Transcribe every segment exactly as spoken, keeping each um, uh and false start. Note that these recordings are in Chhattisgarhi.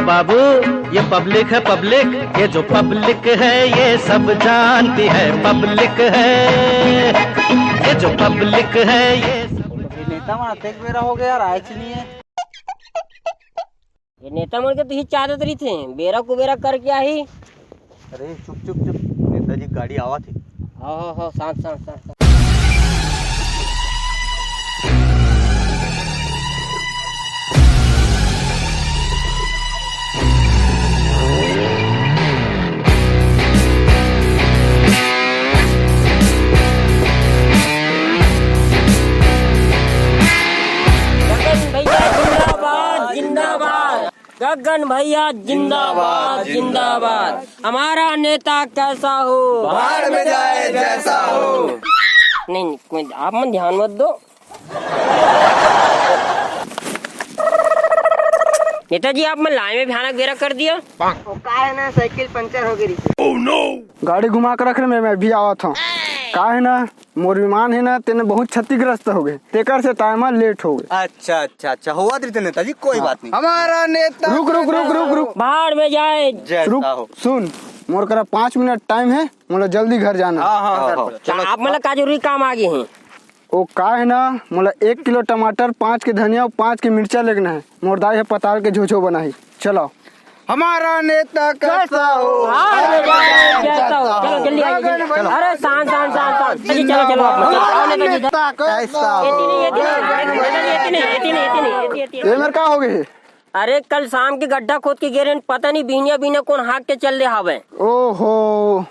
बाबू, ये पब्लिक है पब्लिक, ये जो पब्लिक है ये सब जानती है, पब्लिक है, ये जो पब्लिक है ये सब। ये नेता मन अतेक बेरा हो गया यार, आए च नहीं है। ये नेता मन के तो ही चाहत रहिथे, बेरा कुबेरा करके आही। अरे चुप चुप चुप, नेताजी गाड़ी आवत हे। हो हो हो, शांत शांत शांत शांत। गगन भैया जिंदाबाद, जिंदाबाद। गगन भैया जिंदाबाद, जिंदाबाद। हमारा नेता कैसा हो? भाड़ में जाए जैसा हो। नहीं, नहीं, कोई, आप मन ध्यान मत दो। नेताजी, आप मन लाइन में भयानक बेरा कर दिया। वो का है ना, साइकिल पंचर हो गई रही। गाड़ी घुमा के रख रे, मैं, मैं भी आवत हूँ। का है ना, मोर विमान है ना, तेने बहुत क्षतिग्रस्त हो गए, तेकर से time लेट हो गए। अच्छा अच्छा अच्छा, होवत रहिथे नेताजी, कोई हाँ। बात नहीं। हमारा नेता रुक, रुक, रुक, रुक, रुक। भाड़ में जाए। जैसा रुक, हो। सुन, मोर करा पाँच मिनट time है, मोला जल्दी घर जाना है। हाँ हाँ हाँ, सर। हाँ, चलो। आप मन ला का जरूरी काम आ गए हैं? ओ का है ना, मोला एक किलो टमाटर, पाँच के धनिया और पाँच के मिर्चा लेना है। मोर दाई है पताल के झोझो बनाही। चलो। हमारा नेता कैसा हो? हाँ, अरे भाई, कैसा हो? चलो, जल्दी आइए, जल्दी। अरे, शांत, शांत, शांत, शांत। चलिए, चलो, चलो, आप लोग। आओ, नेताजी, इधर। कैसा हो? ये तीन, ये तीन, ये तीन, ये तीन, ये तीन, ये तीन, ये तीन। ये मेरे का हो गए? अरे, कल शाम के गड्ढा खोद के गे रहेन, पता नहीं बिहनिया बिहनिया कौन हाँक के चल दे हावे। ओहो,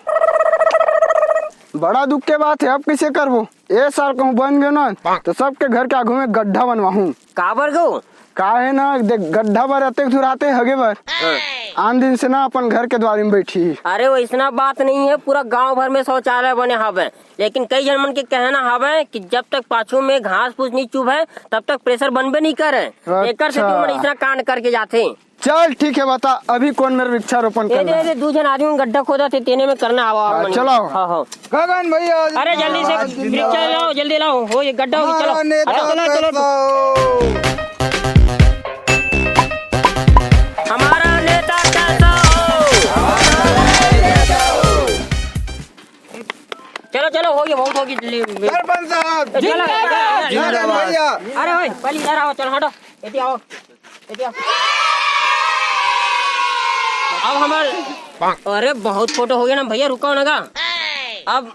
बड़ा दुख के बात है, अब कैसे करबो? ए साल कहूँ बन गयो ना, तो सबके घर के आगू में गड्ढा बनवाहूँ। काबर गो? काहे ना, देख, गड्ढा बर अतेक दूर आते हगे बर। हाँ। आन दिन से ना अपन घर के द्वारी में बैठी। अरे, वैसना बात नहीं है, पूरा गांव भर में शौचालय बने हवे, लेकिन कई झन मन के कहना हवे कि जब तक पाछू में घास फूस नहीं चुभे, तब तक pressure बनबे नहीं करे। एकर से अच्छा। तुमन अइसना कांड करके जाथे। चल ठीक है, बता अभी कौन मेर वृक्षारोपण ए दे, करना ए है? दे, दू झन आदमी गड्ढा खोदत हे, तेने में करना हवा हाँ, मन। चलाओ। हाँ, हाँ। गगन भैया अरे जल्दी से जिंदाबाद, वृक्ष जिंदाबाद। लाओ, जल्दी लाओ, हो ये गड्ढा हो गया, चलो। हमारा नेता हटो, चलो, चलो। कैसा हो? हमारा नेता कैसा हो? चलो, चलो, हो गया, बहुत हो गया, जल्दी। सरपंच साहब, ए, चलो, जिंदाबाद, चलो, चलो, जिंदाबाद। भैया। अरे भाई, पहले इधर आओ, चलो, हटो, इधर आओ। अब हमार, अरे बहुत फोटो हो गया ना भैया, रुको ना गा। अब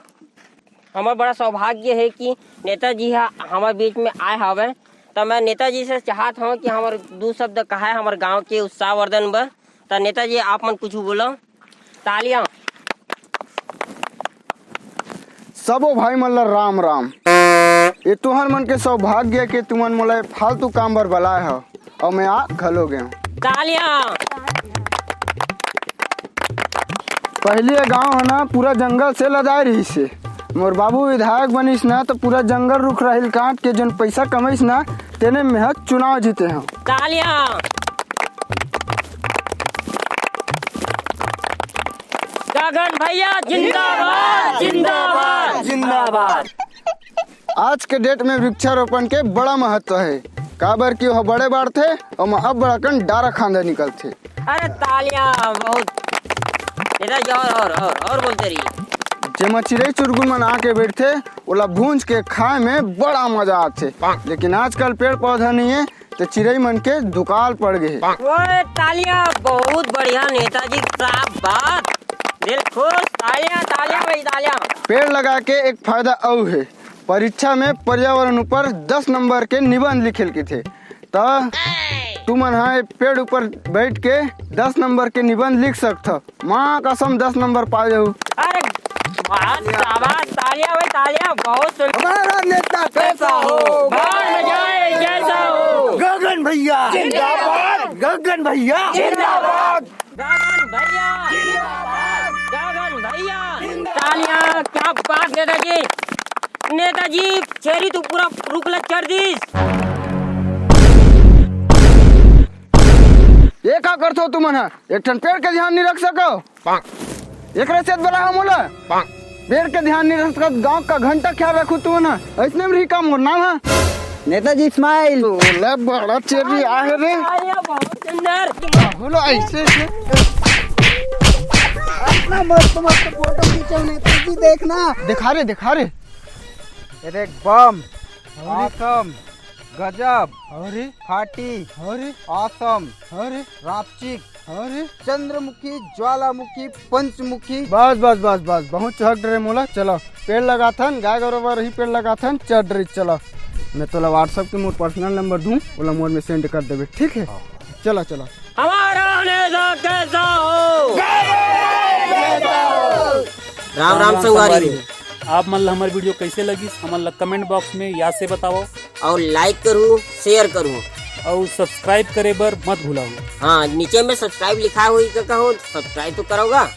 हमार बड़ा सौभाग्य है कि नेताजी हा हमार बीच में आए हवे, तो मैं नेताजी से चाहत हूँ कि हमार दू शब्द कहाए हमार गांव के उत्साहवर्धन बर। तो नेताजी आप मन कुछ बोलो। तालियां। सबो भाई मन ला राम राम। ये तुहर मन के सौभाग्य के तुमन मोला फालतू काम बर बलाए हव, अउ मैं आ घलो गेंव। तालियां। पहिली ये गांव ह ना पूरा जंगल से लदाय रहिस हे। मोर बाबू विधायक बनिस ना, तो पूरा जंगल रुख राहिल काट के जोन पैसा कमाइस ना, तेने मेंह चुनाव जीते हंव। तालियां। गगन भैया जिंदाबाद, जिंदाबाद, जिंदाबाद। आज के date में वृक्षारोपण के बड़ा महत्व हे, काबर कि ओह बड़े बाढ़थे, ओमा अब्बड़ अकन डारा खांधा निकलथे। अरे तालियां बहुत। इधर जाओ और, और, और बोलते रहिए। जेमा चिरई चुरगुन मन आके बैठथे, ओला भूंज के खाए में बड़ा मजा आथे। लेकिन आजकल पेड़ पौधा नहीं है, तो चिरई मन के दुकाल पड़ गए हे। ओए तालियां, बहुत बढ़िया नेताजी, शाबाश, दिल खुश, तालियां, तालियां भाई, तालियां। पेड़ लगा के एक फायदा अउ हे, परीक्षा में पर्यावरण ऊपर दस नंबर के निबंध लिखे ल किथे, त तुमन हा ए पेड़ ऊपर बैठ के दस नंबर के निबंध लिख सकथव। माँ कसम दस नंबर पा जाहू। अरे वाह, शाबाश, तालियां भाई, तालियां, बहुत सुंदर। हमारा नेता कैसा हो? बाढ़ में जाए जैसा हो। गगन भैया जिंदाबाद। गगन भैया जिंदाबाद। गगन भैया जिंदाबाद। गगन भैया जिंदाबाद। तालियां, क्या बात नेताजी। नेताजी, छेरी तो पूरा रुख ल चर दिस। ये का करथो तुमन ह? एक ठन पेड़ के ध्यान नहीं रख सको? एकरे सेत बलाय हव मोला? पेड़ के ध्यान नहीं रख सकत, गांव का घंटा ख्याल रखू तुमन ह। अइसने में रही का मोर नाम ह? नेताजी, smile। तोला बड़ा चेरी आहे रे। बोलो ऐसे से। इतना मस्त मस्त फोटो खींचो नेताजी, देखना। दिखा रे, दिखा रे। ये देख, बम, awesome, गजब, अरे, खाटी, अरे, awesome, अरे, रापचिक, अरे, चंद्रमुखी, ज्वालामुखी, पंचमुखी। बस, बस, बस, बस, बहुत चहक डरे मोला। चलो, पेड़ लगाथन, गाय गरु बर ही पेड़ लगाथन। चल डरे, चलो, मैं तोला WhatsApp के मोर personal number दूँ, ओला मोर में send कर देबे, ठीक है? हाँ। चलो, चलो। हमारा नेता कैसा हो? राम राम संगवारी हो। आप मन ला हमर video कैसे लगिस, हमन ला comment box में याद से बताओ। और like करू, share करू। और subscribe करे बर मत भुलाओ। हाँ, नीचे में subscribe लिखा हुई का कहो, subscribe तो करोगा।